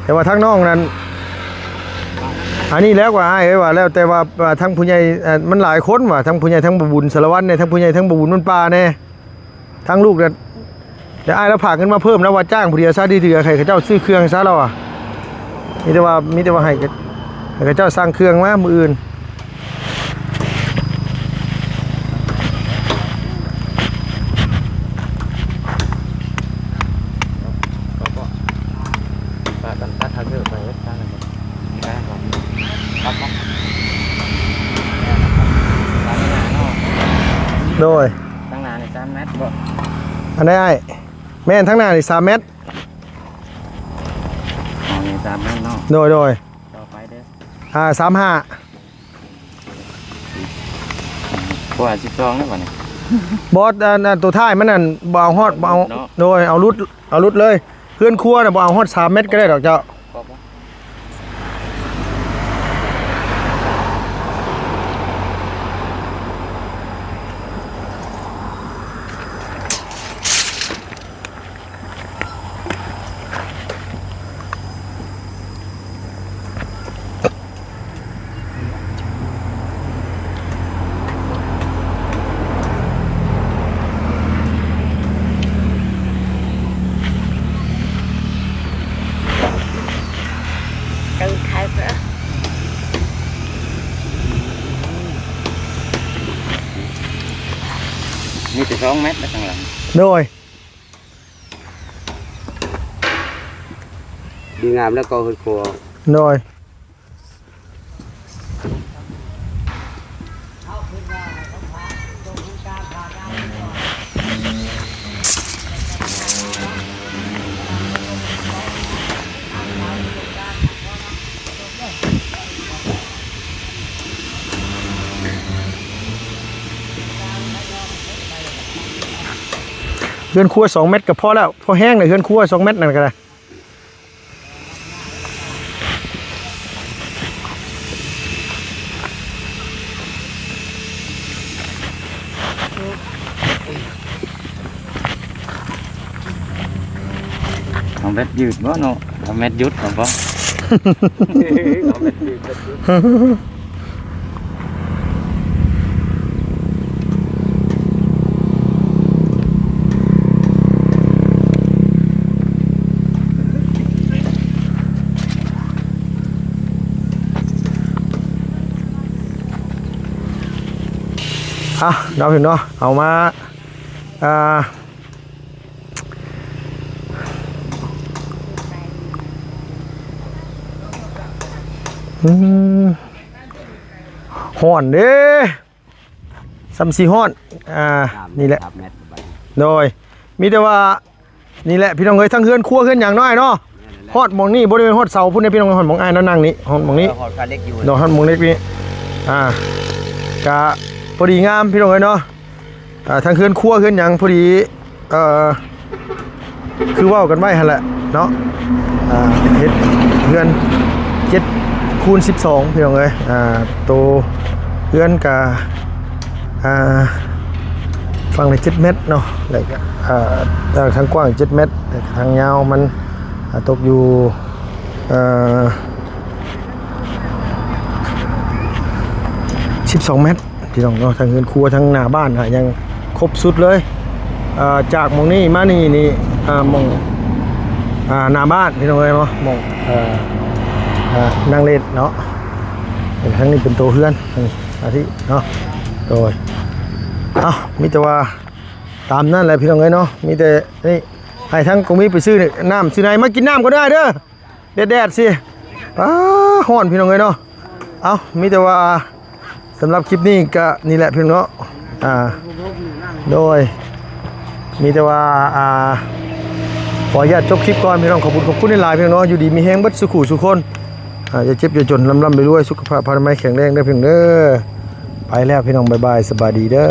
ແຕ່ວ່າທາງນ້ອງນັ້ນ ອັນນີ້ແລ້ວກວ່າອ້າຍເອີຍວ່າ ແລ້ວແຕ່ວ່າ ວ່າທາງຜູ້ໃຫຍ່ ເອີ ມັນຫຼາຍຄົນວ່າ ທາງຜູ້ໃຫຍ່ທາງບ່າວບຸນສາລະວັນແດ່ ທາງຜູ້ໃຫຍ່ທາງບ່າວບຸນມັນປ່າແດ່. ທາງລູກນັ້ນ ແຕ່ອ້າຍລາວຝາກເງິນມາເພີ່ມ ລາວວ່າຈ້າງຜູ້ດຽວຊະ ດີເທື່ອໃຫ້ເຂົາເຈົ້າຊື້ເຄື່ອງຊະລາວວ່າ. ມີແຕ່ວ່າ ມີແຕ່ວ່າໃຫ້ ໃຫ້ເຂົາເຈົ້າສັ່ງເຄື່ອງມາມື້ອື່ນ. ໂດຍ ທາງໜ້ານີ້ສາມແມັດບໍ່? ອັນໃດອ້າຍ? ແມ່ນ ທາງໜ້ານີ້ສາມແມັດ. ອໍ ນີ້ສາມແມັດເນາະ. ໂດຍ ໂດຍ ຕໍ່ໄປເດີ ອ່າ ສາມຫ້າ ກວ່າສິບສອງແລ້ວບັດນີ້. ບໍ່ ອັນ ອັນ ຕົວທ້າຍມັນນັ້ນ ບໍ່ເອົາຮອດ ບໍ່ເອົາ ເນາະ. ໂດຍ ເອົາຫຼຸດ ເອົາຫຼຸດເລີຍ. ເຮືອນຄົວນະ ບໍ່ເອົາຮອດສາມແມັດກໍໄດ້ດອກເຈົ້າ. ມີແຕ່ສອງແມັດນະ ທາງຫຼັງ. ໂດຍ ດີງາມແລ້ວກໍເຮືອນຄົວ. ໂດຍ ເຮືອນຄົວສອງແມັດກໍພໍແລ້ວ ພໍແຮງແລ້ວ ເຮືອນຄົວສອງແມັດນັ້ນກໍໄດ້. ເອົາແມັດຍືດບໍ່ເນາະ? ເອົາແມັດຢຸດເອົາບໍ່? ເອົາແມັດຍືດ ແມັດຍືດ. ອ່ະ ເນາະ ພີ່ນ້ອງເນາະ ເອົາມາ ອ່າ ອືມ ຮ້ອນເດ້ ສ່ຳຊິຮ້ອນ ອ່າ ນີ້ແຫຼະ ໂດຍ ມີແຕ່ວ່າ ນີ້ແຫຼະພີ່ນ້ອງເອີຍ ທັງເຮືອນຄົວເຮືອນຫຍັງເນາະອ້າຍເນາະ ຮອດໝ່ອງນີ້ ບໍລິເວນຮອດເສົາພຸ້ນເດ້ພີ່ນ້ອງ ຮອດໝ່ອງອ້າຍເນາະນັ່ງນີ້ ຮອດໝ່ອງນີ້ ເອີ ຮອດຄາເຫຼັກຢູ່ ເນາະ ຮອດໝ່ອງເຫຼັກນີ້ ອ່າ ກະພໍດີງາມພີ່ນ້ອງເອີຍເນາະ ອ່າ ທັງເຮືອນຄົວເຮືອນຫຍັງພໍດີ ເອີ ຄືເວົ້າກັນໄວ້ຫັ້ນແຫຼະເນາະ ອ່າ ເຮັດເຮືອນເຈັດຄູນສິບສອງ ພີ່ນ້ອງເອີຍ ອ່າ ໂຕເຮືອນກະ ອ່າ ຝັ່ງລະເຈັດແມັດເນາະ ແລ້ວກະ ອ່າ ເອີ ທາງກວ້າງເຈັດແມັດ ແລ້ວກະທາງຍາວມັນ ອ່າ ຕົກຢູ່ ເອີ ສິບສອງແມັດ ພີ່ນ້ອງເນາະ ທັງເຮືອນຄົວທັງໜ້າບ້ານຫາຍັງຄົບຊຸດເລີຍ ເອີ ຈາກໝ່ອງນີ້ມານີ້ນີ້ ອ່າ ໝ່ອງ ອ່າ ໜ້າບ້ານພີ່ນ້ອງເອີຍເນາະ ໝ່ອງ ເອີ ອ່າ ນັ່ງເຫຼັ້ນເນາະ ທາງນີ້ເປັນໂຕເຮືອນ ອາທິເນາະ ໂດຍ ເອົ້າ ມີແຕ່ວ່າຕາມນັ້ນແຫຼະພີ່ນ້ອງເອີຍເນາະ ມີແຕ່ນີ້ ໃຫ້ທາງກົງມີໄປຊື້ນ້ຳຊື້ໃນ ມາກິນນ້ຳກ່ອນເດີອ້າຍເດີ ແດດໆຊິ ອ້າ ຮ້ອນພີ່ນ້ອງເອີຍເນາະ ເອົ້າ ມີແຕ່ວ່າ ສຳລັບຄລິບນີ້ກະນີ້ແຫຼະພີ່ນ້ອງເນາະ ອ່າ ໂດຍ ມີແຕ່ວ່າ ອ່າ ຂໍອະນຸຍາດຈົບຄລິບກ່ອນພີ່ນ້ອງ ຂອບຄຸນ ຂອບຄຸນຫຼາຍໆພີ່ນ້ອງເນາະ ຢູ່ດີມີແຮງເບິດສູ່ຄູ່ສູ່ຄົນ ອ່າ ຢ່າເຈັບຢ່າຈົນ ລ່ຳໆລວຍໆ ສຸຂະພາບພະນາໄມແຂງແຮງເດີພີ່ນ້ອງເດີ ໄປແລ້ວພີ່ນ້ອງ ບາຍບາຍ ສະບາຍດີເດີ.